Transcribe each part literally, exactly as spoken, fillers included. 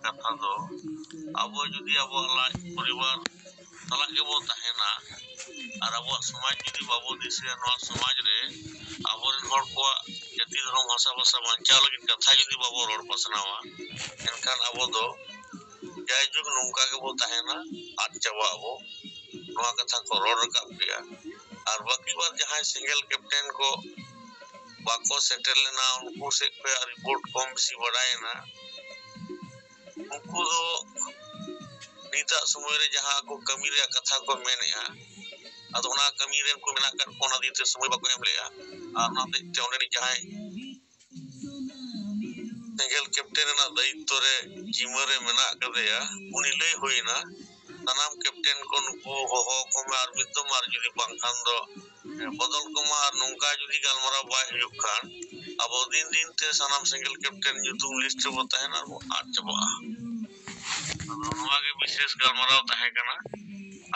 ᱠᱟᱛᱷᱟ ᱫᱚ, ᱟᱵᱚ ᱡᱩᱫᱤ ᱟᱵᱚᱣᱟᱜ ᱞᱟᱡ ᱯᱚᱨᱤᱵᱟᱨ ᱥᱟᱞᱟᱜ ᱜᱮᱵᱚ ᱛᱟᱦᱮᱱᱟ ᱟᱨ ᱟᱵᱚᱣᱟᱜ ᱥᱚᱢᱟᱡᱽ ᱡᱩᱫᱤ ᱵᱟᱵᱚ ᱫᱤᱥᱟᱹᱭᱟ, ᱱᱚᱣᱟ ᱥᱚᱢᱟᱡᱽ ᱨᱮ ᱟᱵᱚᱨᱮᱱ ᱦᱚᱲ ᱠᱚᱣᱟᱜ ᱡᱟᱹᱛᱤ, ᱫᱷᱚᱨᱚᱢ, ᱵᱷᱟᱥᱟ, ᱵᱷᱟᱥᱟ ᱵᱟᱧᱪᱟᱣ ᱞᱟᱹᱜᱤᱫ ᱠᱟᱛᱷᱟ ᱡᱩᱫᱤ ᱵᱟᱵᱚ ᱨᱚᱲ ᱯᱟᱥᱱᱟᱣᱟ, ᱮᱱᱠᱷᱟᱱ ᱟᱵᱚ ᱫᱚ ᱡᱟᱭᱡᱩᱜᱽ ᱱᱚᱝᱠᱟ ᱜᱮᱵᱚ ᱛᱟᱦᱮᱱᱟ, ᱟᱫ ᱪᱟᱵᱟᱜ ᱟᱵᱚ᱾ ᱱᱚᱣᱟ ᱠᱟᱛᱷᱟ ᱠᱚ ᱨᱚᱲ ᱨᱟᱠᱟᱵ ᱠᱮᱜᱼᱟ᱾ ᱟᱨ ᱵᱟᱹᱠᱤ ᱵᱟᱨ ᱡᱟᱦᱟᱸᱭ ᱥᱮᱸᱜᱮᱞ ᱠᱮᱯᱴᱮᱱ ᱠᱚ ᱵᱟᱠᱚ ᱥᱮᱴᱮᱨ ᱞᱮᱱᱟ, ᱩᱱᱠᱩ ᱥᱮᱫ ᱠᱷᱚᱱ ᱨᱤᱯᱳᱨᱴ ᱠᱚᱢ ᱵᱮᱥᱤ ᱵᱟᱲᱟᱭᱮᱱᱟ᱾ ᱩᱱᱠᱩ ᱫᱚ ᱱᱤᱛᱟᱜ ᱥᱚᱢᱚᱭ ᱨᱮ ᱡᱟᱦᱟᱸ ᱠᱚ ᱠᱟᱹᱢᱤ ᱨᱮᱭᱟᱜ ᱠᱟᱛᱷᱟ ᱠᱚ ᱢᱮᱱᱮᱜᱼᱟ, ᱟᱫᱚ ᱚᱱᱟ ᱠᱟᱹᱢᱤ ᱨᱮ ᱩᱱᱠᱩ ᱢᱮᱱᱟᱜ ᱟᱠᱟᱫ ᱠᱚ, ᱚᱱᱟ ᱫᱤᱭᱮ ᱛᱮ ᱥᱚᱢᱚᱭ ᱵᱟᱠᱚ ᱮᱢ ᱞᱮᱜᱼᱟ᱾ ᱟᱨ ᱚᱱᱟ ᱦᱚᱛᱮᱡ ᱛᱮ ᱚᱸᱰᱮᱱᱤᱡ ᱡᱟᱦᱟᱸᱭ ᱥᱮᱸᱜᱮᱞ ᱠᱮᱯᱴᱮᱱ ᱨᱮᱱᱟᱜ ᱫᱟᱭᱤᱛᱛᱚ ᱨᱮ ᱡᱤᱢᱟᱹ ᱨᱮ ᱢᱮᱱᱟᱜ ᱟᱠᱟᱫᱮᱭᱟ, ᱩᱱᱤ ᱞᱟᱹᱭ ᱦᱩᱭᱱᱟ, ᱥᱟᱱᱟᱢ ᱠᱮᱯᱴᱮᱱ ᱠᱚ ᱱᱩᱠᱩ ᱦᱚᱦᱚ ᱠᱚᱢᱮ ᱟᱨ ᱢᱤᱫ ᱫᱚᱢ, ᱟᱨ ᱡᱩᱫᱤ ᱵᱟᱝᱠᱷᱟᱱ ᱫᱚ ᱵᱚᱫᱚᱞ ᱠᱚᱢᱟ, ᱟᱨ ᱱᱚᱝᱠᱟ ᱡᱩᱫᱤ ᱜᱟᱞᱢᱟᱨᱟᱣ ᱵᱟᱭ ᱦᱩᱭᱩᱜ ᱠᱷᱟᱱ ᱟᱵᱚ ᱫᱤᱱ ᱫᱤᱱ ᱛᱮ ᱥᱟᱱᱟᱢ ᱥᱮᱸᱜᱮᱞ ᱠᱮᱯᱴᱮᱱ ᱧᱩᱛᱩᱢ ᱞᱤᱥᱴ ᱨᱮᱵᱚ ᱛᱟᱦᱮᱱᱟ ᱟᱨ ᱵᱚ ᱟᱫ ᱪᱟᱵᱟᱜᱼᱟ᱾ ᱟᱫᱚ ᱱᱚᱣᱟ ᱜᱮ ᱵᱤᱥᱮᱥ ᱜᱟᱞᱢᱟᱨᱟᱣ ᱛᱟᱦᱮᱸ ᱠᱟᱱᱟ᱾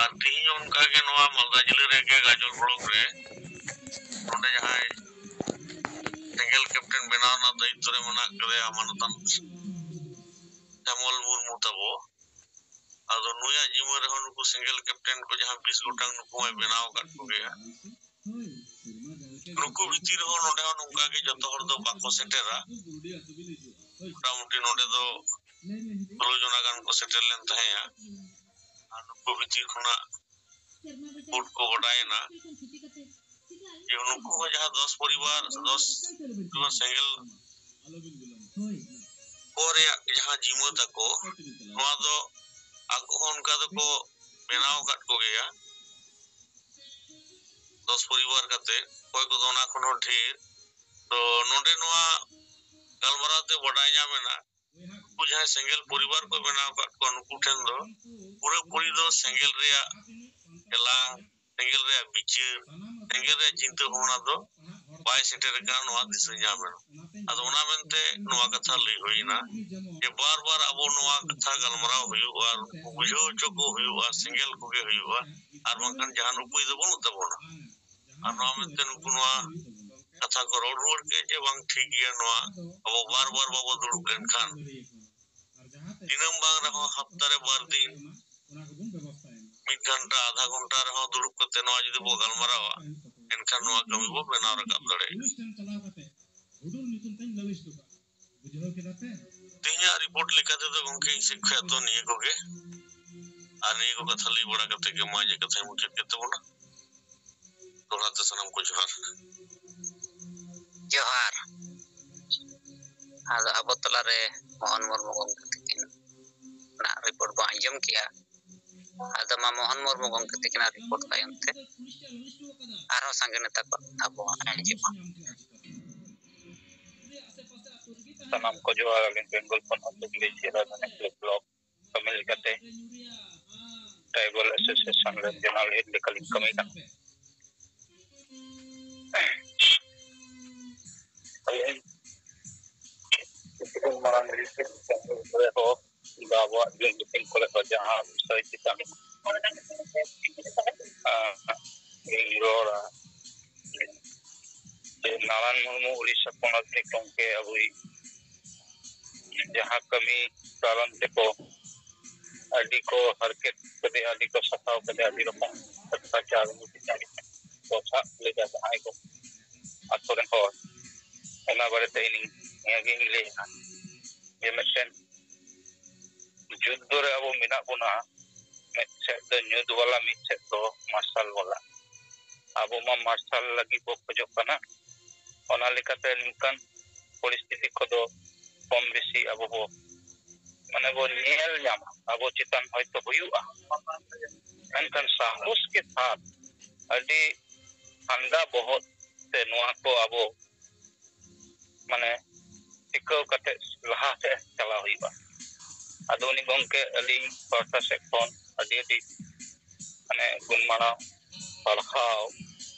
ᱟᱨ ᱛᱮᱦᱮᱧ ᱚᱱᱠᱟ ᱜᱮ ᱱᱚᱣᱟ ᱢᱟᱞᱫᱟ ᱡᱤᱞᱟᱹ ᱨᱮᱜᱮ ᱜᱟᱡᱚᱞ ᱵᱞᱚᱠ ᱨᱮ ᱱᱚᱰᱮ ᱡᱟᱦᱟᱸᱭ ᱥᱮᱸᱜᱮᱞ ᱠᱮᱯᱴᱮᱱ ᱵᱮᱱᱟᱣ ᱨᱮᱱᱟᱜ ᱫᱟᱭᱤᱛᱛᱚ ᱨᱮ ᱢᱮᱱᱟᱜ ᱠᱟᱫᱮᱭᱟ ᱢᱟᱱᱚᱛᱟᱱ ᱥᱮᱢᱚᱞ ᱢᱩᱨᱢᱩ ᱛᱟᱵᱚ, ᱟᱫᱚ ᱱᱩᱭᱟᱜ ᱡᱤᱢᱟᱹ ᱨᱮᱦᱚᱸ ᱱᱩᱠᱩ ᱥᱮᱸᱜᱮᱞ ᱠᱮᱯᱴᱮᱱ ᱠᱚ ᱡᱟᱦᱟᱸ ᱵᱤᱥ ᱜᱚᱴᱟᱝ ᱱᱩᱠᱩ ᱢᱟᱭ ᱵᱮᱱᱟᱣ ᱟᱠᱟᱫ ᱠᱚᱜᱮᱭᱟ᱾ ᱱᱩᱠᱩ ᱵᱷᱤᱛᱤᱨ ᱨᱮᱦᱚᱸ ᱱᱚᱰᱮ ᱦᱚᱸ ᱱᱚᱝᱠᱟ ᱜᱮ ᱡᱚᱛᱚ ᱦᱚᱲ ᱫᱚ ᱵᱟᱠᱚ ᱥᱮᱴᱮᱨᱟ᱾ ᱢᱚᱴᱟᱢᱩᱴᱤ ᱱᱚᱰᱮ ᱫᱚ ᱥᱳᱞᱳ ᱡᱚᱱᱟ ᱜᱟᱱ ᱠᱚ ᱥᱮᱴᱮᱨ ᱞᱮᱱ ᱛᱟᱦᱮᱸᱜᱼᱟ᱾ ᱟᱨ ᱱᱩᱠᱩ ᱵᱷᱤᱛᱤᱨ ᱠᱷᱚᱱᱟᱜ ᱨᱤᱯᱳᱨᱴ ᱠᱚ ᱵᱟᱰᱟᱭᱮᱱᱟ ᱡᱮ ᱱᱩᱠᱩ ᱦᱚᱸ ᱡᱟᱦᱟᱸ ᱫᱚᱥ ᱯᱚᱨᱤᱵᱟᱨ, ᱫᱚᱥ ᱱᱚᱣᱟ ᱥᱮᱸᱜᱮᱞ ᱠᱚ ᱨᱮᱭᱟᱜ ᱡᱟᱦᱟᱸ ᱡᱤᱢᱟᱹ ᱛᱟᱠᱚ, ᱱᱚᱣᱟ ᱫᱚ ᱟᱠᱚ ᱦᱚᱸ ᱚᱱᱠᱟ ᱫᱚᱠᱚ ᱵᱮᱱᱟᱣ ᱟᱠᱟᱫ ᱠᱚᱜᱮᱭᱟ, ᱫᱚᱥ ᱯᱚᱨᱤᱵᱟᱨ ᱠᱟᱛᱮ, ᱚᱠᱚᱭ ᱠᱚᱫᱚ ᱚᱱᱟ ᱠᱷᱚᱱ ᱦᱚᱸ ᱰᱷᱮᱨ᱾ ᱛᱚ ᱱᱚᱰᱮ ᱱᱚᱣᱟ ᱜᱟᱞᱢᱟᱨᱟᱣ ᱛᱮ ᱵᱟᱰᱟᱭ ᱧᱟᱢ ᱮᱱᱟ, ᱩᱱᱠᱩ ᱡᱟᱦᱟᱸᱭ ᱥᱮᱸᱜᱮᱞ ᱯᱚᱨᱤᱵᱟᱨ ᱠᱚ ᱵᱮᱱᱟᱣ ᱟᱠᱟᱫ ᱠᱚᱣᱟ, ᱱᱩᱠᱩ ᱴᱷᱮᱱ ᱫᱚ ᱯᱩᱨᱟᱹᱯᱩᱨᱤ ᱫᱚ ᱥᱮᱸᱜᱮᱞ ᱨᱮᱭᱟᱜ ᱮᱞᱟᱝ, ᱥᱮᱸᱜᱮᱞ ᱨᱮᱭᱟᱜ ᱵᱤᱪᱟᱹᱨ, ᱥᱮᱸᱜᱮᱞ ᱨᱮᱭᱟᱜ ᱪᱤᱱᱛᱟᱹ ᱵᱷᱟᱵᱽᱱᱟ ᱫᱚ ᱵᱟᱭ ᱥᱮᱴᱮᱨ ᱟᱠᱟᱱᱟ, ᱱᱚᱣᱟ ᱫᱤᱥᱟᱹ ᱧᱟᱢ ᱮᱱᱟ᱾ ᱟᱫᱚ ᱚᱱᱟ ᱢᱮᱱᱛᱮ ᱱᱚᱣᱟ ᱠᱟᱛᱷᱟ ᱞᱟᱹᱭ ᱦᱩᱭ ᱮᱱᱟ ᱡᱮ ᱵᱟᱨ ᱵᱟᱨ ᱟᱵᱚ ᱱᱚᱣᱟ ᱠᱟᱛᱷᱟ ᱜᱟᱞᱢᱟᱨᱟᱣ ᱦᱩᱭᱩᱜᱼᱟ, ᱟᱨ ᱩᱱᱠᱩ ᱵᱩᱡᱷᱟᱹᱣ ᱦᱚᱪᱚ ᱠᱚ ᱦᱩᱭᱩᱜᱼᱟ, ᱥᱮᱸᱜᱮᱞ ᱠᱚᱜᱮ ᱦᱩᱭᱩᱜᱼᱟ, ᱟᱨ ᱵᱟᱝᱠᱷᱟᱱ ᱡᱟᱦᱟᱱ ᱩᱯᱟᱹᱭ ᱫᱚ ᱵᱟᱹᱱᱩᱜ ᱛᱟᱵᱚᱱᱟ᱾ ᱟᱨ ᱱᱚᱣᱟ ᱢᱮᱱᱛᱮ ᱱᱩᱠᱩ ᱱᱚᱣᱟ ᱠᱟᱛᱷᱟ ᱠᱚ ᱨᱚᱲ ᱨᱩᱣᱟᱹᱲ ᱠᱮᱫ ᱡᱮ ᱵᱟᱝ ᱴᱷᱤᱠ ᱜᱮᱭᱟ, ᱱᱚᱣᱟ ᱟᱵᱚ ᱵᱟᱨ ᱵᱟᱨ ᱵᱟᱵᱚ ᱫᱩᱲᱩᱵ ᱞᱮᱱᱠᱷᱟᱱ, ᱫᱤᱱᱟᱹᱢ ᱵᱟᱝ ᱨᱮᱦᱚᱸ ᱦᱟᱯᱛᱟ ᱨᱮ ᱵᱟᱨ ᱫᱤᱱ ᱢᱤᱫ ᱜᱷᱚᱱᱴᱟ, ᱟᱫᱷᱟ ᱜᱷᱚᱱᱴᱟ ᱨᱮᱦᱚᱸ ᱫᱩᱲᱩᱵ ᱠᱟᱛᱮ ᱱᱚᱣᱟ ᱡᱩᱫᱤ ᱵᱚ ᱜᱟᱞᱢᱟᱨᱟᱣᱟ, ᱮᱱᱠᱷᱟᱱ ᱱᱚᱣᱟ ᱠᱟᱹᱢᱤ ᱵᱚ ᱵᱮᱱᱟᱣ ᱨᱟᱠᱟᱵ ᱫᱟᱲᱮᱭᱟᱜᱼᱟ᱾ ᱛᱮᱦᱮᱧᱟᱜ ᱨᱤᱯᱳᱨᱴ ᱞᱮᱠᱟ ᱛᱮᱫᱚ ᱜᱚᱢᱠᱮ, ᱤᱧ ᱥᱮᱫ ᱠᱷᱚᱱ ᱫᱚ ᱱᱤᱭᱟᱹ ᱠᱚᱜᱮ᱾ ᱟᱨ ᱱᱤᱭᱟᱹ ᱠᱚ ᱠᱟᱛᱷᱟ ᱞᱟᱹᱭ ᱵᱟᱲᱟ ᱠᱟᱛᱮ ᱜᱮ ᱢᱟ ᱤᱧᱟᱹᱜ ᱠᱟᱛᱷᱟᱧ ᱢᱩᱪᱟᱹᱫ ᱠᱮᱫ ᱛᱟᱵᱚᱱᱟ᱾ ᱫᱚᱦᱲᱟ ᱛᱮ ᱥᱟᱱᱟᱢ ᱠᱚ ᱡᱚᱦᱟᱨ᱾ ᱡᱚᱦᱟᱨ᱾ ᱟᱫᱚ ᱟᱵᱚ ᱛᱟᱞᱟᱨᱮ ᱢᱳᱦᱚᱱ ᱢᱩᱨᱢᱩ ᱜᱚᱢᱠᱮ ᱛᱟᱹᱠᱤᱱᱟᱜ ᱨᱤᱯᱳᱨᱴ ᱵᱚᱱ ᱟᱸᱡᱚᱢ ᱠᱮᱜᱼᱟ᱾ ᱟᱫᱚ ᱢᱟ ᱢᱳᱦᱚᱱ ᱢᱩᱨᱢᱩ ᱜᱚᱢᱠᱮ ᱛᱟᱹᱠᱤᱱᱟᱜ ᱨᱤᱯᱳᱨᱴ ᱛᱟᱭᱚᱢ ᱛᱮ ᱟᱨᱦᱚᱸ ᱥᱟᱸᱜᱮ ᱱᱮᱛᱟ ᱠᱚ ᱟᱵᱚ ᱟᱸᱡᱚᱢᱟ᱾ ᱥᱟᱱᱟᱢ ᱠᱚ ᱡᱚᱦᱟᱨ᱾ ᱟᱹᱞᱤᱧ ᱵᱮᱝᱜᱚᱞ ᱯᱚᱱᱚᱛ ᱦᱩᱜᱽᱞᱤ ᱡᱮᱞᱟ ᱫᱷᱟᱱᱮᱥᱚᱨᱤ ᱵᱞᱚᱠ ᱠᱟᱹᱢᱤ ᱞᱮᱠᱟᱛᱮ ᱴᱨᱟᱭᱵᱟᱞ ᱮᱥᱳᱥᱤᱭᱮᱥᱚᱱ ᱨᱮ ᱡᱮᱱᱟᱨᱟᱞ ᱦᱮᱰ ᱞᱮᱠᱟᱞᱤᱧ ᱠᱟᱹᱢᱤ ᱠᱟᱱᱟ᱾ ᱟᱹᱞᱤᱧ ᱠᱤᱪᱷᱩ ᱫᱤᱱ ᱢᱟᱲᱟᱝ ᱨᱮ ᱦᱚᱸ ᱟᱵᱚᱣᱟᱜ ᱡᱩᱢ ᱢᱤᱴᱤᱝ ᱠᱚᱨᱮ ᱫᱚ ᱡᱟᱦᱟᱸ ᱵᱤᱥᱚᱭ ᱪᱮᱛᱟᱱ, ᱟᱸ, ᱤᱧ ᱨᱚᱲᱟ, ᱡᱮ ᱱᱟᱨᱟᱭᱚᱱ ᱢᱩᱨᱢᱩ ᱩᱲᱤᱥᱥᱟ ᱯᱚᱱᱚᱛ ᱨᱤᱱᱤᱡ ᱜᱚᱢᱠᱮ ᱟᱵᱚᱭᱤᱡ ᱡᱟᱦᱟᱸ ᱠᱟᱹᱢᱤ ᱠᱟᱨᱚᱱ ᱛᱮᱠᱚ ᱟᱹᱰᱤ ᱠᱚ ᱦᱟᱨᱠᱮᱛ ᱠᱮᱫᱮᱭᱟ, ᱟᱹᱰᱤ ᱠᱚ ᱥᱟᱛᱟᱣ ᱠᱮᱫᱮᱭᱟ, ᱟᱹᱰᱤ ᱨᱚᱠᱚᱢ ᱚᱛᱛᱟᱪᱟᱨ ᱠᱚ ᱥᱟᱵ ᱞᱮᱫᱟ ᱡᱟᱦᱟᱸᱭ ᱠᱚ ᱟᱛᱳ ᱨᱮᱱ ᱦᱚᱲ᱾ ᱚᱱᱟ ᱵᱟᱨᱮᱛᱮ ᱤᱧ ᱱᱤᱭᱟᱹᱜᱤᱧ ᱞᱟᱹᱭᱟ ᱡᱮ ᱢᱤᱫᱴᱮᱱ ᱡᱩᱫᱽᱫᱷᱚ ᱨᱮ ᱟᱵᱚ ᱢᱮᱱᱟᱜ ᱵᱚᱱᱟ, ᱢᱤᱫ ᱥᱮᱫ ᱫᱚ ᱧᱩᱛ ᱵᱟᱞᱟ, ᱢᱤᱫ ᱥᱮᱫ ᱫᱚ ᱢᱟᱨᱥᱟᱞ ᱵᱟᱞᱟ᱾ ᱟᱵᱚ ᱢᱟ ᱢᱟᱨᱥᱟᱞ ᱞᱟᱹᱜᱤᱫ ᱵᱚ ᱠᱷᱚᱡᱚᱜ ᱠᱟᱱᱟ᱾ ᱚᱱᱟ ᱞᱮᱠᱟᱛᱮ ᱱᱚᱝᱠᱟᱱ ᱯᱚᱨᱤᱥᱛᱷᱤᱛᱤ ᱠᱚᱫᱚ ᱠᱚᱢ ᱵᱮᱥᱤ ᱟᱵᱚ ᱵᱚ, ᱢᱟᱱᱮ, ᱵᱚ ᱧᱮᱞ ᱧᱟᱢᱟ᱾ ᱟᱵᱚ ᱪᱮᱛᱟᱱ ᱦᱚᱭᱛᱳ ᱦᱩᱭᱩᱜᱼᱟ, ᱢᱮᱱᱠᱷᱟᱱ ᱥᱟᱦᱚᱥ ᱠᱮ ᱥᱟᱛ ᱟᱹᱰᱤ ᱴᱷᱟᱱᱰᱟ ᱵᱚᱦᱚᱜ ᱛᱮ ᱱᱚᱣᱟ ᱠᱚ ᱟᱵᱚ, ᱢᱟᱱᱮ, ᱴᱤᱠᱟᱹᱣ ᱠᱟᱛᱮ ᱞᱟᱦᱟ ᱥᱮᱫ ᱪᱟᱞᱟᱣ ᱦᱩᱭᱩᱜᱼᱟ᱾ ᱟᱫᱚ ᱩᱱᱤ ᱜᱚᱢᱠᱮ ᱟᱹᱞᱤᱧ ᱯᱟᱦᱴᱟ ᱥᱮᱫ ᱠᱷᱚᱱ ᱟᱹᱰᱤ ᱟᱹᱰᱤ, ᱢᱟᱱᱮ, ᱜᱩᱱ ᱢᱟᱱᱟᱣ ᱥᱟᱨᱦᱟᱣ᱾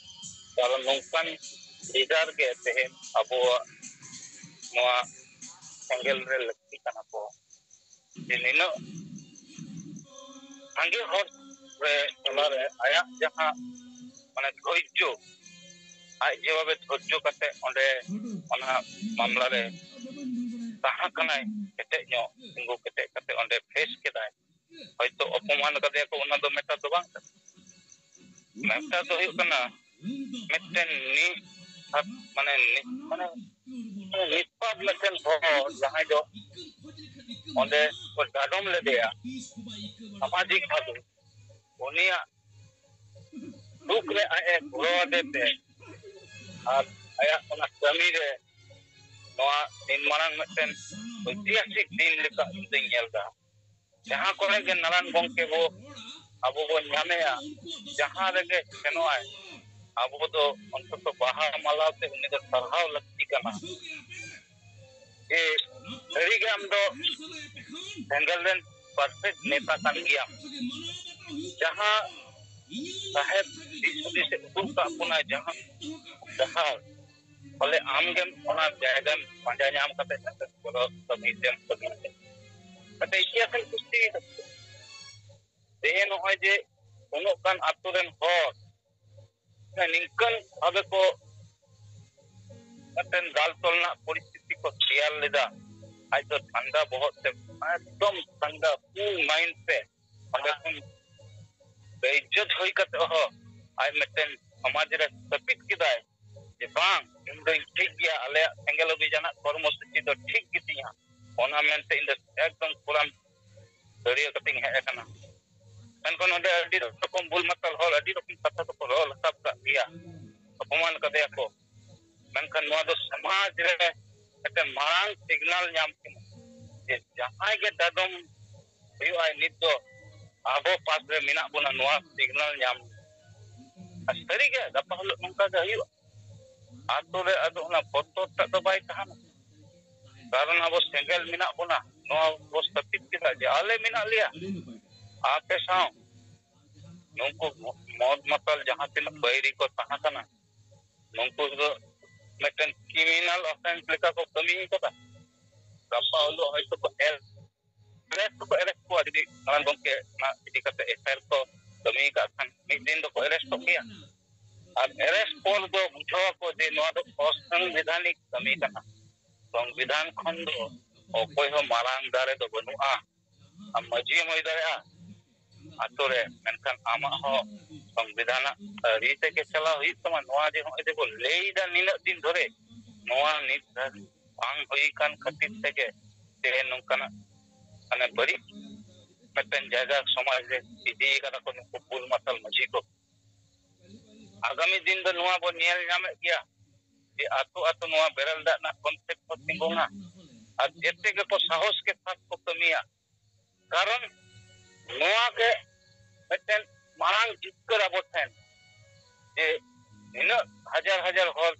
ᱠᱟᱨᱚᱱ ᱱᱚᱝᱠᱟᱱ ᱞᱤᱰᱟᱨ ᱜᱮ ᱛᱮᱦᱮᱧ ᱟᱵᱚᱣᱟᱜ ᱱᱚᱣᱟ ᱥᱮᱸᱜᱮᱞ ᱨᱮ ᱞᱟᱹᱠᱛᱤ ᱠᱟᱱᱟ ᱠᱚ᱾ ᱡᱮ ᱱᱤᱱᱟᱹᱜ ᱥᱟᱸᱜᱮ ᱦᱚᱲ ᱨᱮ ᱛᱟᱞᱟᱨᱮ ᱟᱭᱟᱜ ᱡᱟᱦᱟᱸ, ᱢᱟᱱᱮ, ᱫᱷᱳᱨᱡᱚ ᱟᱡ ᱡᱮᱵᱷᱟᱵᱮ ᱫᱷᱳᱨᱡᱚ ᱠᱟᱛᱮ ᱚᱸᱰᱮ ᱚᱱᱟ ᱢᱟᱢᱞᱟ ᱨᱮ ᱛᱟᱦᱮᱸ ᱠᱟᱱᱟᱭ, ᱠᱮᱴᱮᱡ ᱧᱚᱜ ᱛᱤᱸᱜᱩ ᱠᱮᱴᱮᱡ ᱠᱟᱛᱮ ᱚᱸᱰᱮ ᱯᱷᱮᱥ ᱠᱮᱫᱟᱭ᱾ ᱦᱚᱭᱛᱳ ᱚᱯᱚᱢᱟᱱ ᱠᱟᱫᱮᱭᱟ ᱠᱚ, ᱚᱱᱟ ᱫᱚ ᱢᱮᱴᱟᱨ ᱫᱚ ᱵᱟᱝ ᱠᱟᱱᱟ᱾ ᱢᱮᱴᱟᱨ ᱫᱚ ᱦᱩᱭᱩᱜ ᱠᱟᱱᱟ ᱢᱤᱫᱴᱮᱱ ᱱᱤ-, ᱢᱟᱱᱮ ᱱᱤ-, ᱢᱟᱱᱮ ᱱᱤᱥᱯᱟᱯ ᱢᱤᱫᱴᱮᱱ ᱦᱚᱲ ᱡᱟᱦᱟᱸᱭ ᱫᱚ ᱚᱸᱰᱮ ᱠᱚ ᱰᱟᱰᱚᱢ ᱞᱮᱫᱮᱭᱟ ᱥᱟᱢᱟᱡᱤᱠ ᱵᱷᱟᱵᱮ, ᱩᱱᱤᱭᱟᱜ ᱫᱩᱠ ᱨᱮ ᱟᱡ ᱮ ᱜᱚᱲᱚ ᱟᱫᱮ ᱛᱮ ᱟᱨ ᱟᱭᱟᱜ ᱚᱱᱟ ᱠᱟᱹᱢᱤ ᱨᱮ ᱱᱚᱣᱟ ᱫᱤᱱ ᱢᱟᱨᱟᱝ ᱢᱤᱫᱴᱮᱱ ᱳᱭᱛᱤᱦᱟᱥᱤᱠ ᱫᱤᱱ ᱞᱮᱠᱟ ᱤᱧ ᱫᱚᱧ ᱧᱮᱞ ᱮᱫᱟ᱾ ᱡᱟᱦᱟᱸ ᱠᱚᱨᱮ ᱜᱮ ᱱᱟᱨᱟᱭᱚᱱ ᱜᱚᱢᱠᱮ ᱵᱚ ᱟᱵᱚ ᱵᱚᱱ ᱧᱟᱢᱮᱭᱟ, ᱡᱟᱦᱟᱸ ᱨᱮᱜᱮ ᱥᱮᱱᱚᱜᱼᱟᱭ, ᱟᱵᱚ ᱫᱚ ᱚᱱᱛᱚᱛᱚ ᱵᱟᱦᱟ ᱢᱟᱞᱟ ᱛᱮ ᱩᱱᱤ ᱫᱚ ᱥᱟᱨᱦᱟᱣ ᱞᱟᱹᱠᱛᱤ ᱠᱟᱱᱟ᱾ ᱡᱮ ᱥᱟᱹᱨᱤᱜᱮ ᱟᱢ ᱫᱚ ᱥᱮᱸᱜᱮᱞ ᱨᱮᱱ ᱯᱟᱨᱯᱷᱮᱠᱴ ᱱᱮᱛᱟ ᱠᱟᱱ ᱜᱮᱭᱟᱢ᱾ ᱡᱟᱦᱟᱸ ᱥᱟᱦᱮᱵ ᱫᱤᱥ ᱦᱩᱫᱤᱥ ᱮ ᱩᱫᱩᱜ ᱠᱟᱜ ᱵᱚᱱᱟ, ᱡᱟᱦᱟᱸ ᱰᱟᱦᱟᱨ, ᱵᱚᱞᱮ ᱟᱢ ᱜᱮᱢ ᱚᱱᱟ ᱡᱟᱭᱜᱟᱢ ᱯᱟᱸᱡᱟ ᱧᱟᱢ ᱠᱟᱛᱮ ᱜᱚᱲᱚ ᱠᱟᱹᱢᱤ ᱛᱮᱢ ᱠᱟᱹᱢᱤ᱾ ᱠᱟᱛᱮ ᱤᱛᱤᱦᱟᱥ ᱮᱢ ᱥᱨᱤᱥᱴᱤ ᱠᱟᱫᱟ᱾ ᱛᱮᱦᱮᱧ ᱱᱚᱜᱼᱚᱭ ᱡᱮ ᱩᱱᱟᱹᱜ ᱜᱟᱱ ᱟᱛᱳ ᱨᱮᱱ ᱦᱚᱲ ᱱᱤᱝᱠᱟᱹᱱ ᱵᱷᱟᱵᱮ ᱠᱚ ᱢᱤᱫᱴᱮᱱ ᱫᱟᱞ ᱛᱚᱞ ᱨᱮᱱᱟᱜ ᱯᱚᱨᱤᱥᱛᱷᱤᱛᱤ ᱠᱚ ᱛᱮᱭᱟᱨ ᱞᱮᱫᱟ, ᱟᱡ ᱫᱚ ᱴᱷᱟᱱᱰᱟ ᱵᱚᱦᱚᱜ ᱛᱮ, ᱮᱠᱫᱚᱢ ᱴᱷᱟᱱᱰᱟ ᱠᱩᱞ ᱢᱟᱭᱤᱱᱰ ᱛᱮ ᱚᱸᱰᱮ ᱠᱷᱚᱱ ᱵᱮᱤᱡᱽᱡᱚᱛ ᱦᱩᱭ ᱠᱟᱛᱮ ᱦᱚᱸ ᱟᱡ ᱢᱤᱫᱴᱮᱱ ᱥᱚᱢᱟᱡᱽ ᱨᱮ ᱥᱛᱷᱟᱯᱤᱛ ᱠᱮᱫᱟᱭ ᱡᱮ ᱵᱟᱝ, ᱤᱧ ᱫᱚᱧ ᱴᱷᱤᱠ ᱜᱮᱭᱟ, ᱟᱞᱮᱭᱟᱜ ᱥᱮᱸᱜᱮᱞ ᱚᱵᱷᱤᱡᱟᱱᱟᱜ ᱠᱚᱨᱢᱚ ᱥᱩᱪᱤ ᱫᱚ ᱴᱷᱤᱠ ᱜᱮᱛᱤᱧᱟ᱾ ᱚᱱᱟ ᱢᱮᱱᱛᱮ ᱤᱧ ᱫᱚ ᱮᱠᱫᱚᱢ ᱯᱩᱨᱟᱹ ᱫᱟᱹᱲᱭᱟᱹ ᱠᱟᱛᱮᱧ ᱦᱮᱡ ᱟᱠᱟᱱᱟ᱾ ᱢᱮᱱᱠᱷᱟᱱ ᱚᱸᱰᱮ ᱟᱹᱰᱤ ᱨᱚᱠᱚᱢ ᱵᱩᱞ ᱢᱟᱛᱟᱞ ᱦᱚᱲ ᱟᱹᱰᱤ ᱨᱚᱠᱚᱢ ᱠᱟᱛᱷᱟ ᱫᱚᱠᱚ ᱨᱚᱲ ᱨᱟᱠᱟᱵ ᱠᱟᱜ ᱜᱮᱭᱟ, ᱚᱯᱚᱢᱟᱱ ᱠᱟᱫᱮᱭᱟ ᱠᱚ᱾ ᱢᱮᱱᱠᱷᱟᱱ ᱱᱚᱣᱟ ᱫᱚ ᱥᱚᱢᱟᱡᱽ ᱨᱮ ᱢᱤᱫᱴᱮᱱ ᱢᱟᱨᱟᱝ ᱥᱤᱜᱽᱱᱟᱞ ᱧᱟᱢ ᱠᱟᱱᱟ ᱡᱮ ᱡᱟᱦᱟᱸᱭ ᱜᱮ ᱰᱟᱰᱚᱢ ᱦᱩᱭᱩᱜᱼᱟ, ᱱᱤᱛ ᱫᱚ ᱟᱵᱚ ᱯᱟᱥ ᱨᱮ ᱢᱮᱱᱟᱜ ᱵᱚᱱᱟ, ᱱᱚᱣᱟ ᱥᱤᱜᱽᱱᱟᱞ ᱧᱟᱢ᱾ ᱟᱨ ᱥᱟᱹᱨᱤᱜᱮ ᱜᱟᱯᱟ ᱦᱤᱞᱳᱜ ᱱᱚᱝᱠᱟ ᱜᱮ ᱦᱩᱭᱩᱜᱼᱟ᱾ ᱟᱛᱳ ᱨᱮ ᱟᱫᱚ ᱚᱱᱟ ᱵᱚᱛᱚᱨ ᱴᱟᱜ ᱫᱚ ᱵᱟᱭ ᱛᱟᱦᱮᱱᱟ, ᱠᱟᱨᱚᱱ ᱟᱵᱚ ᱥᱮᱸᱜᱮᱞ ᱢᱮᱱᱟᱜ ᱵᱚᱱᱟ, ᱱᱚᱣᱟ ᱵᱚ ᱥᱛᱷᱟᱯᱤᱛ ᱠᱮᱫᱟ ᱡᱮ ᱟᱞᱮ ᱢᱮᱱᱟᱜ ᱞᱮᱭᱟ᱾ ᱟᱯᱮ ᱥᱟᱶ ᱱᱩᱠᱩ ᱢᱚᱫ ᱢᱟᱛᱟᱞ ᱡᱟᱦᱟᱸ ᱛᱤᱱᱟᱹᱜ ᱵᱟᱹᱭᱨᱤ ᱠᱚ ᱛᱟᱦᱮᱸ ᱠᱟᱱᱟ, ᱱᱩᱠᱩ ᱫᱚ ᱢᱤᱫᱴᱮᱱ ᱠᱨᱤᱢᱤᱱᱟᱞ ᱚᱯᱷᱮᱱᱥ ᱞᱮᱠᱟ ᱠᱚ ᱠᱟᱹᱢᱤ ᱠᱟᱫᱟ᱾ ᱜᱟᱯᱟ ᱦᱤᱞᱳᱜ ᱦᱚᱭᱛᱳ ᱠᱚ ᱮᱨᱮᱥᱴ ᱠᱚ ᱮᱨᱮᱥᱴ ᱠᱚᱣᱟ, ᱡᱩᱫᱤ ᱢᱟᱨᱟᱝ ᱜᱚᱢᱠᱮ ᱚᱱᱟ ᱤᱫᱤ ᱠᱟᱛᱮ ᱮᱯᱷ ᱟᱭ ᱟᱨ ᱠᱚ ᱠᱟᱹᱢᱤ ᱠᱟᱜ ᱠᱷᱟᱱ ᱢᱤᱫ ᱫᱤᱱ ᱫᱚᱠᱚ ᱮᱨᱮᱥᱴᱚᱜ ᱜᱮᱭᱟ᱾ ᱟᱨ ᱮᱨᱮᱥᱴ ᱯᱚᱨ ᱫᱚ ᱵᱩᱡᱷᱟᱹᱣ ᱟᱠᱚ ᱡᱮ ᱱᱚᱣᱟ ᱫᱚ ᱚᱥᱟᱝᱵᱤᱫᱷᱟᱱᱤᱠ ᱠᱟᱹᱢᱤ ᱠᱟᱱᱟ᱾ ᱥᱚᱝᱵᱤᱫᱷᱟᱱ ᱠᱷᱚᱱ ᱫᱚ ᱚᱠᱚᱭ ᱦᱚᱸ ᱢᱟᱨᱟᱝ ᱫᱟᱲᱮ ᱫᱚ ᱵᱟᱹᱱᱩᱜᱼᱟ᱾ ᱟᱢ ᱢᱟᱹᱡᱷᱤ ᱦᱚᱸᱢ ᱦᱩᱭ ᱫᱟᱲᱮᱭᱟᱜᱼᱟ ᱟᱛᱳ ᱨᱮ, ᱢᱮᱱᱠᱷᱟᱱ ᱟᱢᱟᱜ ᱦᱚᱸ ᱥᱚᱝᱵᱤᱫᱷᱟᱱᱟᱜ ᱟᱹᱨᱤ ᱛᱮᱜᱮ ᱪᱟᱞᱟᱣ ᱦᱩᱭᱩᱜ ᱛᱟᱢᱟ᱾ ᱱᱚᱣᱟ ᱡᱮ ᱱᱚᱜᱼᱚᱭ ᱡᱮ ᱵᱚ ᱞᱟᱹᱭ ᱮᱫᱟ ᱱᱤᱱᱟᱹᱜ ᱫᱤᱱ ᱫᱷᱚᱨᱮ, ᱱᱚᱣᱟ ᱱᱤᱛ ᱫᱷᱟᱹᱵᱤᱡ ᱵᱟᱝ ᱦᱩᱭ ᱠᱟᱱ ᱠᱷᱟᱹᱛᱤᱨ ᱛᱮᱜᱮ ᱛᱮᱦᱮᱧ ᱱᱚᱝᱠᱟᱱᱟᱜ ᱢᱟᱱᱮ ᱵᱟᱹᱲᱤᱡ ᱢᱤᱫᱴᱮᱱ ᱡᱟᱭᱜᱟ ᱥᱚᱢᱟᱡᱽ ᱨᱮ ᱤᱫᱤ ᱠᱟᱫᱟ ᱠᱚ ᱱᱩᱠᱩ ᱵᱩᱞ ᱢᱟᱛᱟᱞ ᱢᱟᱹᱡᱷᱤ ᱠᱚ᱾ ᱟᱜᱟᱢᱤ ᱫᱤᱱ ᱫᱚ ᱱᱚᱣᱟ ᱵᱚᱱ ᱧᱮᱞ ᱧᱟᱢᱮᱫ ᱜᱮᱭᱟ ᱡᱮ ᱟᱛᱳ ᱟᱛᱳ ᱱᱚᱣᱟ ᱵᱮᱨᱮᱞ ᱫᱟᱜ ᱨᱮᱱᱟᱜ ᱠᱚᱱᱥᱮᱯᱴ ᱠᱚ ᱛᱤᱸᱜᱩᱱᱟ ᱟᱨ ᱡᱮᱛᱮ ᱜᱮᱠᱚ ᱥᱟᱦᱚᱥ ᱠᱮ ᱥᱟᱛ ᱠᱚ ᱠᱟᱹᱢᱤᱭᱟ᱾ ᱠᱟᱨᱚᱱ ᱱᱚᱣᱟ ᱜᱮ ᱢᱤᱫᱴᱮᱱ ᱢᱟᱨᱟᱝ ᱡᱤᱛᱠᱟᱹᱨ ᱟᱵᱚ ᱴᱷᱮᱱ, ᱡᱮ ᱱᱤᱱᱟᱹᱜ ᱦᱟᱡᱟᱨ ᱦᱟᱡᱟᱨ ᱦᱚᱲ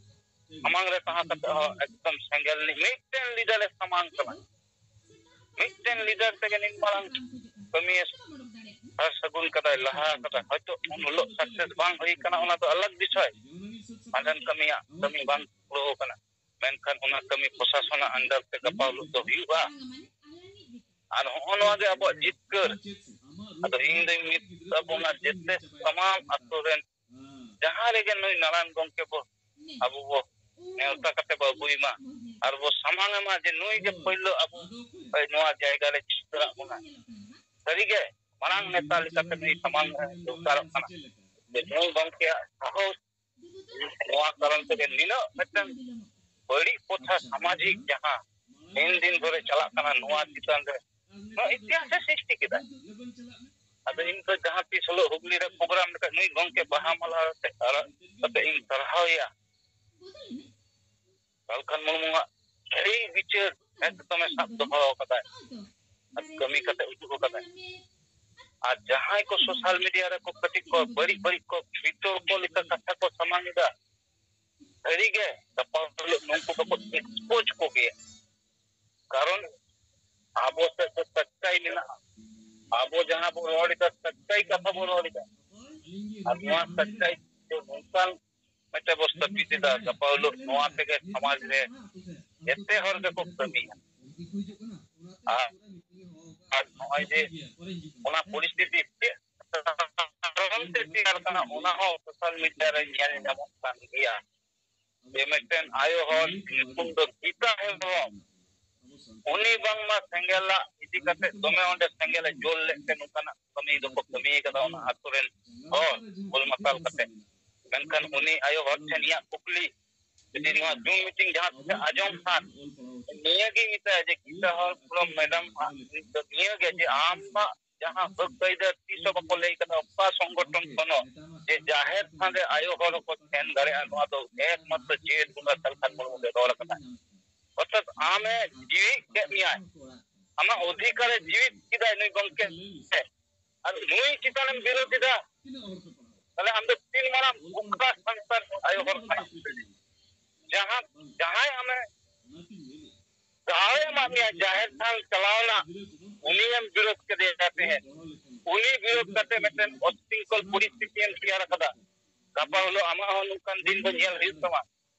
ᱥᱟᱢᱟᱝ ᱨᱮ ᱛᱟᱦᱮᱸ ᱠᱟᱛᱮ ᱦᱚᱸ ᱮᱠᱫᱚᱢ ᱥᱮᱸᱜᱮᱞ ᱨᱤᱱᱤᱡ ᱢᱤᱫᱴᱮᱱ ᱞᱤᱰᱟᱨ ᱮ ᱥᱟᱢᱟᱝ ᱠᱟᱱᱟ᱾ ᱢᱤᱫᱴᱮᱱ ᱞᱤᱰᱟᱨ ᱛᱮᱜᱮ ᱱᱤᱱ ᱢᱟᱨᱟᱝ ᱠᱟᱹᱢᱤᱭᱮ ᱥᱟᱨ ᱥᱟᱹᱜᱩᱱ ᱠᱟᱫᱟᱭ, ᱞᱟᱦᱟ ᱠᱟᱫᱟᱭ᱾ ᱦᱚᱭᱛᱳ ᱩᱱ ᱦᱤᱞᱳᱜ ᱥᱟᱠᱥᱮᱥ ᱵᱟᱝ ᱦᱩᱭ ᱠᱟᱱᱟ, ᱚᱱᱟ ᱫᱚ ᱟᱞᱟᱜᱽ ᱵᱤᱥᱚᱭ᱾ ᱢᱟᱨᱟᱝ ᱠᱟᱹᱢᱤᱭᱟᱜ ᱠᱟᱹᱢᱤ ᱵᱟᱝ ᱯᱩᱨᱟᱹᱣ ᱠᱟᱱᱟ, ᱢᱮᱱᱠᱷᱟᱱ ᱚᱱᱟ ᱠᱟᱹᱢᱤ ᱯᱨᱚᱥᱟᱥᱚᱱᱟᱜ under ᱛᱮ ᱜᱟᱯᱟ ᱦᱤᱞᱳᱜ ᱫᱚ ᱦᱩᱭᱩᱜᱼᱟ᱾ ᱟᱨ ᱦᱚᱸᱜᱼᱚ ᱱᱚᱣᱟ ᱜᱮ ᱟᱵᱚᱣᱟᱜ ᱡᱤᱛᱠᱟᱹᱨ᱾ ᱟᱫᱚ ᱤᱧ ᱫᱚᱧ ᱢᱤᱫ ᱛᱟᱵᱚᱱᱟ ᱡᱮᱛᱮ ᱥᱟᱱᱟᱢ ᱟᱛᱳ ᱨᱮᱱ ᱡᱟᱦᱟᱸ ᱨᱮᱜᱮ ᱱᱩᱭ ᱱᱟᱨᱟᱭᱚᱱ ᱜᱚᱢᱠᱮ ᱵᱚ ᱟᱵᱚ ᱵᱚ ᱱᱮᱣᱛᱟ ᱠᱟᱛᱮ ᱵᱚ ᱟᱹᱜᱩᱭ ᱢᱟ ᱟᱨ ᱵᱚ ᱥᱟᱢᱟᱝ ᱮ ᱢᱟ ᱡᱮ ᱱᱩᱭ ᱜᱮ ᱯᱳᱭᱞᱳ ᱟᱵᱚ ᱱᱚᱣᱟ ᱡᱟᱭᱜᱟ ᱨᱮ ᱡᱤᱛᱠᱟᱹᱨᱟᱜ ᱵᱚᱱᱟ᱾ ᱥᱟᱹᱨᱤᱜᱮ ᱢᱟᱨᱟᱝ ᱱᱮᱛᱟ ᱞᱮᱠᱟᱛᱮ ᱱᱩᱭ ᱥᱟᱢᱟᱝ ᱮ ᱫᱚᱨᱠᱟᱨᱚᱜ ᱠᱟᱱᱟ᱾ ᱡᱮ ᱱᱩᱭ ᱜᱚᱢᱠᱮᱭᱟᱜ ᱥᱟᱦᱚᱥ, ᱱᱚᱣᱟ ᱠᱟᱨᱚᱱ ᱛᱮᱜᱮ ᱱᱤᱱᱟᱹᱜ ᱢᱤᱫᱴᱟᱝ ᱵᱟᱹᱲᱤᱡ ᱯᱨᱚᱛᱷᱟ ᱥᱟᱢᱟᱡᱤᱠ ᱡᱟᱦᱟᱸ ᱫᱤᱱ ᱫᱤᱱ ᱫᱷᱚᱨᱮ ᱪᱟᱞᱟᱜ ᱠᱟᱱᱟ, ᱱᱚᱣᱟ ᱪᱮᱛᱟᱱ ᱨᱮ ᱱᱚᱣᱟ ᱤᱛᱤᱦᱟᱥ ᱮ ᱥᱨᱤᱥᱴᱤ ᱠᱮᱫᱟ᱾ ᱟᱫᱚ ᱤᱧ ᱫᱚ ᱡᱟᱦᱟᱸ ᱛᱤᱥ ᱦᱤᱞᱳᱜ ᱦᱩᱜᱽᱞᱤ ᱨᱮ ᱯᱨᱳᱜᱨᱟᱢ ᱞᱮᱠᱷᱟᱡ ᱱᱩᱭ ᱜᱚᱢᱠᱮ ᱵᱟᱦᱟ ᱢᱟᱞᱟ ᱟᱛᱮ ᱟᱨᱟᱜ ᱠᱟᱛᱮ ᱤᱧ ᱥᱟᱨᱦᱟᱣ ᱮᱭᱟ᱾ ᱞᱟᱞᱠᱷᱟᱱ ᱢᱩᱨᱢᱩᱣᱟᱜ ᱥᱟᱹᱦᱤ ᱵᱤᱪᱟᱹᱨ ᱮᱠᱫᱚᱢᱮ ᱥᱟᱵ ᱫᱚᱦᱚ ᱟᱠᱟᱫᱟᱭ ᱟᱨ ᱠᱟᱹᱢᱤ ᱠᱟᱛᱮ ᱩᱫᱩᱜ ᱟᱠᱟᱫᱟᱭ᱾ ᱟᱨ ᱡᱟᱦᱟᱸᱭ ᱠᱚ ᱥᱳᱥᱟᱞ ᱢᱤᱰᱤᱭᱟ ᱨᱮᱠᱚ ᱠᱟᱹᱴᱤᱡ ᱠᱚ ᱵᱟᱹᱲᱤᱡ ᱵᱟᱹᱲᱤᱡ ᱠᱚ ᱵᱤᱛᱚᱨᱠᱚ ᱞᱮᱠᱟ ᱠᱟᱛᱷᱟ ᱠᱚ ᱥᱟᱢᱟᱝ ᱮᱫᱟ, ᱥᱟᱹᱨᱤᱜᱮ ᱜᱟᱯᱟ ᱦᱤᱞᱳᱜ ᱱᱩᱠᱩ ᱫᱚᱠᱚ ᱮᱠᱥᱯᱳᱡᱽ ᱠᱚᱜᱮᱭᱟ᱾ ᱠᱟᱨᱚᱱ ᱟᱵᱚ ᱥᱮᱫ ᱫᱚ ᱥᱟᱪᱪᱟᱭ ᱢᱮᱱᱟᱜᱼᱟ᱾ ᱟᱵᱚ ᱡᱟᱦᱟᱸ ᱵᱚ ᱨᱚᱲ ᱮᱫᱟ, ᱥᱟᱪᱪᱟᱭ ᱠᱟᱛᱷᱟ ᱵᱚ ᱨᱚᱲ ᱮᱫᱟ᱾ ᱟᱨ ᱱᱚᱣᱟ ᱥᱟᱪᱪᱟᱭ ᱫᱚ ᱱᱚᱝᱠᱟᱱ ᱢᱤᱫᱴᱮᱱ ᱵᱚ ᱥᱛᱷᱟᱯᱤᱛ ᱮᱫᱟ, ᱜᱟᱯᱟ ᱦᱤᱞᱳᱜ ᱱᱚᱣᱟ ᱛᱮᱜᱮ ᱥᱚᱢᱟᱡᱽ ᱨᱮ ᱡᱮᱛᱮ ᱦᱚᱲ ᱜᱮᱠᱚ ᱠᱟᱹᱢᱤᱭᱟ᱾ ᱟᱨ, ᱟᱨ ᱱᱚᱜᱼᱚᱭ ᱡᱮ ᱚᱱᱟ ᱯᱚᱨᱤᱥᱛᱷᱤᱛᱤ ᱪᱮᱫ ᱠᱟᱨᱚᱱ ᱛᱮ ᱛᱮᱭᱟᱨ ᱠᱟᱱᱟ, ᱚᱱᱟ ᱦᱚᱸ ᱥᱳᱥᱟᱞ ᱢᱤᱰᱤᱭᱟ ᱨᱮ ᱧᱮᱞ ᱧᱟᱢᱚᱜ ᱠᱟᱱ ᱜᱮᱭᱟ᱾ ᱡᱮ ᱢᱤᱫᱴᱮᱱ ᱟᱭᱳ ᱦᱚᱲ ᱧᱩᱛᱩᱢ ᱫᱚ ᱜᱤᱛᱟ ᱦᱮᱢᱵᱨᱚᱢ, ᱩᱱᱤ ᱵᱟᱝᱢᱟ ᱥᱮᱸᱜᱮᱞᱟᱜ ᱤᱫᱤ ᱠᱟᱛᱮ ᱫᱚᱢᱮ ᱚᱸᱰᱮ ᱥᱮᱸᱜᱮᱞᱮ ᱡᱳᱞ ᱞᱮᱫ ᱛᱮ ᱱᱚᱝᱠᱟᱱᱟᱜ ᱠᱟᱹᱢᱤ ᱫᱚᱠᱚ ᱠᱟᱹᱢᱤ ᱠᱟᱫᱟ ᱚᱱᱟ ᱟᱛᱳ ᱨᱮᱱ ᱦᱚᱲ ᱵᱩᱞ ᱢᱟᱛᱟᱞ ᱠᱟᱛᱮ᱾ ᱢᱮᱱᱠᱷᱟᱱ ᱩᱱᱤ ᱟᱭᱳ ᱦᱚᱲ ᱴᱷᱮᱱ ᱤᱧᱟᱹᱜ ᱠᱩᱠᱞᱤ, ᱡᱩᱫᱤ ᱱᱚᱣᱟ ᱡᱩᱢ ᱢᱤᱴᱤᱝ ᱡᱟᱦᱟᱸ ᱛᱤᱱᱟᱹᱜ ᱟᱸᱡᱚᱢ ᱠᱷᱟᱱ, ᱱᱤᱭᱟᱹᱜᱮ ᱢᱮᱛᱟᱭᱟ ᱡᱮ ᱜᱤᱛᱟ ᱦᱮᱢᱵᱨᱚᱢ ᱢᱮᱰᱟᱢ ᱱᱤᱭᱟᱹᱜᱮ ᱡᱮ ᱟᱢᱟᱜ ᱡᱟᱦᱟᱸ ᱦᱚᱠ ᱟᱹᱭᱫᱟᱹᱨ ᱛᱤᱥ ᱦᱚᱸ ᱵᱟᱠᱚ ᱞᱟᱹᱭ ᱠᱟᱫᱟ, ᱚᱠᱟ ᱥᱚᱝᱜᱚᱴᱷᱚᱱ ᱠᱷᱚᱱ ᱦᱚᱸ, ᱡᱮ ᱡᱟᱦᱮᱨ ᱛᱷᱟᱱ ᱨᱮ ᱟᱭᱳ ᱦᱚᱲ ᱦᱚᱸᱠᱚ ᱥᱮᱱ ᱫᱟᱲᱮᱭᱟᱜᱼᱟ, ᱱᱚᱣᱟ ᱫᱚ ᱮᱠᱢᱟᱛᱨᱚ ᱡᱮ ᱮᱞ ᱵᱚᱸᱜᱟ ᱥᱟᱞᱠᱷᱟᱱ ᱢᱩᱨᱢᱩ ᱜᱮ ᱨᱚᱲ ᱠᱟᱫᱟ᱾ ᱚᱨᱛᱷᱟᱛ ᱟᱢᱮ ᱡᱤᱣᱤ ᱠᱮᱫ ᱢᱮᱭᱟᱭ, ᱟᱢᱟᱜ ᱚᱫᱷᱤᱠᱟᱨᱮ ᱡᱤᱣᱤ ᱠᱮᱫᱟᱭ ᱱᱩᱭ ᱜᱚᱢᱠᱮ, ᱟᱨ ᱱᱩᱭ ᱪᱮᱛᱟᱱᱮᱢ ᱵᱤᱨᱳᱫ ᱮᱫᱟ, ᱛᱟᱦᱞᱮ ᱟᱢ ᱫᱚ ᱛᱤᱱ ᱢᱟᱨᱟᱝ ᱵᱚᱠᱟ ᱥᱟᱱᱛᱟᱲ ᱟᱭᱳ ᱦᱚᱲ ᱠᱟᱱᱟᱢ? ᱡᱟᱦᱟᱸ, ᱡᱟᱦᱟᱸᱭ ᱟᱢᱮ ᱫᱟᱣᱮ ᱮᱢᱟᱫ ᱢᱮᱭᱟ ᱡᱟᱦᱮᱨ ᱛᱷᱟᱱ ᱪᱟᱞᱟᱣ ᱨᱮᱱᱟᱜ, ᱩᱱᱤᱭᱮᱢ ᱵᱤᱨᱳᱫ ᱠᱮᱫᱮᱭᱟ ᱛᱮᱦᱮᱧ᱾ ᱩᱱᱤ ᱵᱤᱨᱳᱫ ᱠᱟᱛᱮ ᱢᱤᱫᱴᱮᱱ ᱚᱥᱛᱤᱝᱠᱚᱞ ᱯᱚᱨᱤᱥᱛᱷᱤᱛᱤ ᱮᱢ ᱛᱮᱭᱟᱨ ᱟᱠᱟᱫᱟ᱾ ᱜᱟᱯᱟ ᱦᱤᱞᱳᱜ ᱟᱢᱟᱜ ᱦᱚᱸ ᱱᱚᱝᱠᱟᱱ ᱫᱤᱱ ᱫᱚ ᱧᱮᱞ ᱦᱩᱭᱩᱜ ᱛᱟᱢᱟ᱾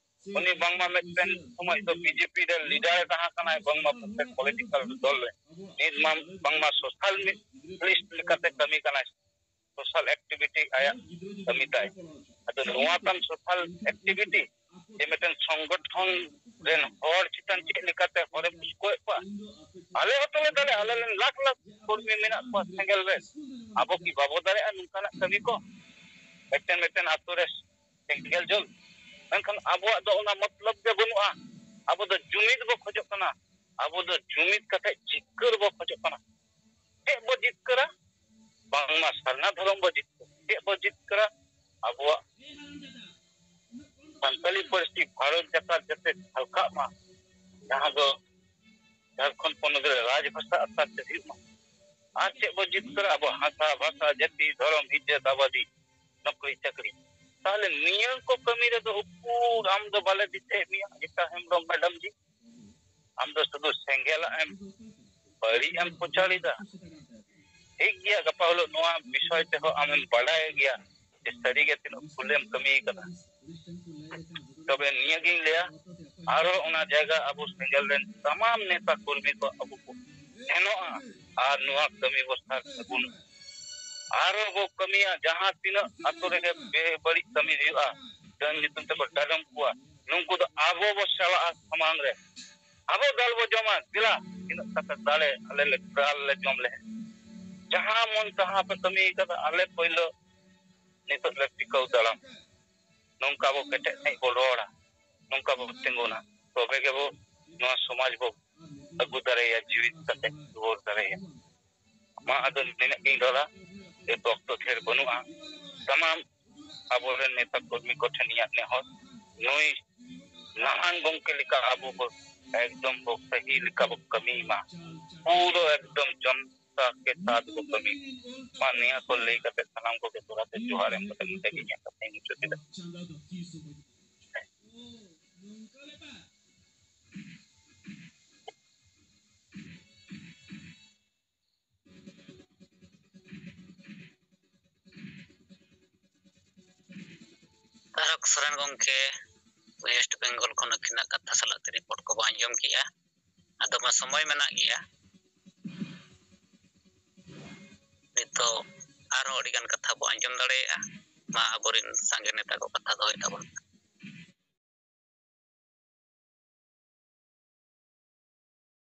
ᱩᱱᱤ ᱵᱟᱝᱢᱟ ᱢᱤᱫᱴᱮᱱ ᱥᱚᱢᱚᱭ ᱫᱚ ᱵᱤᱡᱮᱯᱤ ᱨᱮ ᱞᱤᱰᱟᱨ ᱮ ᱛᱟᱦᱮᱸ ᱠᱟᱱᱟᱭ, ᱵᱟᱝᱢᱟ ᱯᱨᱚᱛᱮᱠ ᱯᱚᱞᱤᱴᱤᱠᱟᱞ ᱫᱚᱞ ᱨᱮ᱾ ᱱᱤᱛ ᱢᱟ ᱵᱟᱝᱢᱟ ᱥᱳᱥᱟᱞ ᱞᱤᱥᱴ ᱞᱮᱠᱟᱛᱮ ᱠᱟᱹᱢᱤ ᱠᱟᱱᱟᱭ, ᱥᱳᱥᱟᱞ ᱮᱠᱴᱤᱵᱷᱤᱴᱤ ᱟᱭᱟᱜ ᱠᱟᱹᱢᱤ ᱛᱟᱭ᱾ ᱟᱫᱚ ᱱᱚᱣᱟ ᱛᱟᱢ ᱥᱳᱥᱟᱞ ᱮᱠᱴᱤᱵᱷᱤᱴᱤ ᱡᱮ ᱢᱤᱫᱴᱮᱱ ᱥᱚᱝᱜᱚᱴᱷᱚᱱ ᱨᱮᱱ ᱦᱚᱲ ᱪᱮᱛᱟᱱ ᱪᱮᱫ ᱞᱮᱠᱟᱛᱮ ᱦᱚᱲᱮᱢ ᱩᱥᱠᱟᱹᱣᱮᱫ ᱠᱚᱣᱟ? ᱟᱞᱮ ᱦᱚᱸᱛᱚ ᱞᱮ ᱫᱟᱲᱮᱭᱟᱜᱼᱟ, ᱟᱞᱮ ᱨᱮᱱ ᱞᱟᱠᱷ ᱞᱟᱠᱷ ᱠᱚᱨᱢᱤ ᱢᱮᱱᱟᱜ ᱠᱚᱣᱟ ᱥᱮᱸᱜᱮᱞ ᱨᱮ᱾ ᱟᱵᱚ ᱠᱤ ᱵᱟᱵᱚ ᱫᱟᱲᱮᱭᱟᱜᱼᱟ ᱱᱚᱝᱠᱟᱱᱟᱜ ᱠᱟᱹᱢᱤ ᱠᱚ? ᱢᱤᱫᱴᱮᱱ ᱢᱤᱫᱴᱮᱱ ᱟᱛᱳ ᱨᱮ ᱥᱮᱸᱜᱮᱞ ᱡᱩᱞ, ᱢᱮᱱᱠᱷᱟᱱ ᱟᱵᱚᱣᱟᱜ ᱫᱚ ᱚᱱᱟ ᱢᱚᱛᱞᱚᱵ ᱜᱮ ᱵᱟᱹᱱᱩᱜᱼᱟ᱾ ᱟᱵᱚ ᱫᱚ ᱡᱩᱢᱤᱫ ᱵᱚ ᱠᱷᱚᱡᱚᱜ ᱠᱟᱱᱟ, ᱟᱵᱚ ᱫᱚ ᱡᱩᱢᱤᱫ ᱠᱟᱛᱮ ᱡᱤᱛᱠᱟᱹᱨ ᱵᱚ ᱠᱷᱚᱡᱚᱜ ᱠᱟᱱᱟ᱾ ᱪᱮᱫ ᱵᱚ ᱡᱤᱛᱠᱟᱹᱨᱟ? ᱵᱟᱝᱢᱟ ᱥᱟᱨᱱᱟ ᱫᱷᱚᱨᱚᱢ ᱵᱚ ᱡᱤᱛᱠᱟᱹᱨᱟ᱾ ᱪᱮᱫ ᱵᱚ ᱡᱤᱛᱠᱟᱹᱨᱟ? ᱟᱵᱚᱣᱟᱜ ᱥᱟᱱᱛᱟᱞᱤ ᱯᱟᱹᱨᱥᱤ ᱵᱷᱟᱨᱚᱛ ᱡᱟᱠᱟᱛ ᱡᱟᱛᱮ ᱡᱷᱟᱞᱠᱟᱜ ᱢᱟ, ᱡᱟᱦᱟᱸ ᱫᱚ ᱡᱷᱟᱲᱠᱷᱚᱸᱰ ᱯᱚᱱᱚᱛ ᱨᱮ ᱨᱟᱡᱽ ᱵᱷᱟᱥᱟ ᱟᱠᱟᱨ ᱛᱮ ᱦᱩᱭᱩᱜ ᱢᱟ᱾ ᱟᱨ ᱪᱮᱫ ᱵᱚ ᱡᱤᱛᱠᱟᱹᱨᱟ? ᱟᱵᱚ ᱦᱟᱥᱟ, ᱵᱷᱟᱥᱟ, ᱡᱟᱹᱛᱤ, ᱫᱷᱚᱨᱚᱢ, ᱤᱡᱽᱡᱚᱛ, ᱟᱵᱟᱫᱤ, ᱱᱚᱠᱨᱤ, ᱪᱟᱹᱠᱨᱤ᱾ ᱛᱟᱦᱞᱮ ᱱᱤᱭᱟᱹ ᱠᱚ ᱠᱟᱹᱢᱤ ᱨᱮᱫᱚ ᱩᱠᱩᱨ ᱟᱢ ᱫᱚ ᱵᱟᱞᱮ ᱫᱤᱥᱟᱹᱭᱮᱫ ᱢᱮᱭᱟ, ᱜᱤᱛᱟ ᱦᱮᱢᱵᱨᱚᱢ ᱢᱮᱰᱟᱢ ᱡᱤ᱾ ᱟᱢ ᱫᱚ ᱥᱩᱫᱷᱩ ᱥᱮᱸᱜᱮᱞᱟᱜ ᱮᱢ ᱵᱟᱹᱲᱤᱡ ᱮᱢ ᱯᱨᱚᱪᱟᱨ ᱮᱫᱟ᱾ ᱴᱷᱤᱠ ᱜᱮᱭᱟ, ᱜᱟᱯᱟ ᱦᱤᱞᱳᱜ ᱱᱚᱣᱟ ᱵᱤᱥᱚᱭ ᱛᱮᱦᱚᱸ ᱟᱢᱮᱢ ᱵᱟᱰᱟᱭ ᱜᱮᱭᱟ ᱡᱮ ᱥᱟᱹᱨᱤᱜᱮ ᱛᱤᱱᱟᱹᱜ ᱵᱷᱩᱞᱮᱢ ᱠᱟᱹᱢᱤ ᱠᱟᱫᱟ᱾ ᱛᱚᱵᱮ ᱱᱤᱭᱟᱹᱜᱤᱧ ᱞᱟᱹᱭᱟ, ᱟᱨᱦᱚᱸ ᱚᱱᱟ ᱡᱟᱭᱜᱟ ᱟᱵᱚ ᱥᱮᱸᱜᱮᱞ ᱨᱮᱱ ᱛᱟᱢᱟᱢ ᱱᱮᱛᱟ ᱠᱚᱨᱢᱤ ᱠᱚ ᱟᱵᱚ ᱠᱚ ᱥᱮᱱᱚᱜᱼᱟ ᱟᱨ ᱱᱚᱣᱟ ᱠᱟᱹᱢᱤ ᱵᱚ ᱥᱟᱨ ᱥᱟᱹᱜᱩᱱᱟ᱾ ᱟᱨᱚ ᱵᱚ ᱠᱟᱹᱢᱤᱭᱟ, ᱡᱟᱦᱟᱸ ᱛᱤᱱᱟᱹᱜ ᱟᱛᱳ ᱨᱮᱜᱮ ᱵᱮᱵᱟᱹᱲᱤᱡ ᱠᱟᱹᱢᱤ ᱦᱩᱭᱩᱜᱼᱟ, ᱰᱟᱹᱱ ᱧᱩᱛᱩᱢ ᱛᱮᱠᱚ ᱰᱟᱰᱚᱢ ᱠᱚᱣᱟ, ᱱᱩᱠᱩ ᱫᱚ ᱟᱵᱚ ᱵᱚ ᱪᱟᱞᱟᱜᱼᱟ ᱥᱟᱢᱟᱝ ᱨᱮ, ᱟᱵᱚ ᱫᱟᱞ ᱵᱚ ᱡᱚᱢᱟ᱾ ᱫᱮᱞᱟ, ᱛᱤᱱᱟᱹᱜ ᱛᱟᱯᱮ ᱫᱟᱲᱮ, ᱟᱞᱮ ᱞᱮ ᱫᱟᱞ ᱞᱮ ᱡᱚᱢ ᱞᱮ, ᱡᱟᱦᱟᱸ ᱢᱚᱱ ᱛᱟᱦᱟᱸ ᱯᱮ ᱠᱟᱹᱢᱤ ᱠᱟᱫᱟ, ᱟᱞᱮ ᱯᱳᱭᱞᱳ ᱱᱤᱛᱚᱜ ᱞᱮ ᱴᱤᱠᱟᱹᱣ ᱫᱟᱨᱟᱢ᱾ ᱱᱚᱝᱠᱟ ᱵᱚ ᱠᱮᱴᱮᱡ ᱥᱟᱺᱦᱤᱡ ᱵᱚ ᱨᱚᱲᱟ, ᱱᱚᱝᱠᱟ ᱵᱚ ᱛᱤᱸᱜᱩᱱᱟ, ᱛᱚᱵᱮ ᱜᱮᱵᱚ ᱱᱚᱣᱟ ᱥᱚᱢᱟᱡᱽ ᱵᱚ ᱟᱹᱜᱩ ᱫᱟᱲᱮᱭᱟᱜᱼᱟ, ᱡᱤᱣᱤᱫ ᱠᱟᱛᱮ ᱨᱩᱣᱟᱹᱲ ᱫᱟᱲᱮᱭᱟᱜᱼᱟ᱾ ᱢᱟ ᱟᱫᱚ ᱱᱤᱱᱟᱹᱜ ᱜᱤᱧ ᱨᱚᱲᱟ᱾ ᱮᱛᱚ ᱚᱠᱛᱚ ᱰᱷᱮᱨ ᱵᱟᱹᱱᱩᱜᱼᱟ᱾ ᱥᱟᱱᱟᱢ ᱟᱵᱚᱨᱮᱱ ᱱᱮᱛᱟ ᱠᱚᱨᱢᱤ ᱠᱚᱴᱷᱮᱱ ᱤᱧᱟᱹᱜ ᱱᱮᱦᱚᱨ, ᱱᱩᱭ ᱱᱟᱦᱟᱱ ᱜᱚᱢᱠᱮ ᱞᱮᱠᱟ ᱟᱵᱚ ᱵᱚ ᱮᱠᱫᱚᱢ ᱵᱚ ᱥᱟᱹᱦᱤ ᱞᱮᱠᱟ ᱵᱚ ᱠᱟᱹᱢᱤ ᱢᱟ, ᱯᱩᱨᱟᱹ ᱮᱠᱫᱚᱢ ᱡᱚᱱᱛᱟ ᱠᱮ ᱥᱟᱛᱷ ᱵᱚ ᱠᱟᱹᱢᱤ ᱢᱟ᱾ ᱱᱤᱭᱟᱹ ᱠᱚ ᱞᱟᱹᱭ ᱠᱟᱛᱮ ᱥᱟᱱᱟᱢ ᱠᱚᱜᱮ ᱫᱚᱦᱲᱟ ᱛᱮ ᱡᱚᱦᱟᱨ ᱮᱢ ᱠᱟᱛᱮ ᱱᱚᱰᱮ ᱜᱮ ᱤᱧᱟᱹᱜ ᱠᱟᱛᱷᱟᱧ ᱢᱩᱪᱟᱹᱫ ᱮᱫᱟ᱾ ᱛᱟᱨᱚᱠ ᱥᱚᱨᱮᱱ ᱜᱚᱢᱠᱮ ᱳᱭᱮᱥᱴ ᱵᱮᱝᱜᱚᱞ ᱠᱷᱚᱱ ᱟᱹᱠᱤᱱᱟᱜ ᱠᱟᱛᱷᱟ ᱥᱟᱞᱟᱜ ᱛᱮ ᱨᱤᱯᱳᱨᱴ ᱠᱚᱵᱚ ᱟᱸᱡᱚᱢ ᱠᱮᱜᱼᱟ᱾ ᱟᱫᱚ ᱢᱟ ᱥᱚᱢᱚᱭ ᱢᱮᱱᱟᱜ ᱜᱮᱭᱟ, ᱱᱤᱛᱚᱜ ᱟᱨᱦᱚᱸ ᱟᱹᱰᱤᱜᱟᱱ ᱠᱟᱛᱷᱟ ᱵᱚ ᱟᱸᱡᱚᱢ ᱫᱟᱲᱮᱭᱟᱜᱼᱟ᱾ ᱢᱟ ᱟᱵᱚᱨᱮᱱ ᱥᱟᱸᱜᱮ ᱱᱮᱛᱟ ᱠᱚ ᱠᱟᱛᱷᱟ ᱫᱚᱦᱚᱭ ᱛᱟᱵᱚᱱ᱾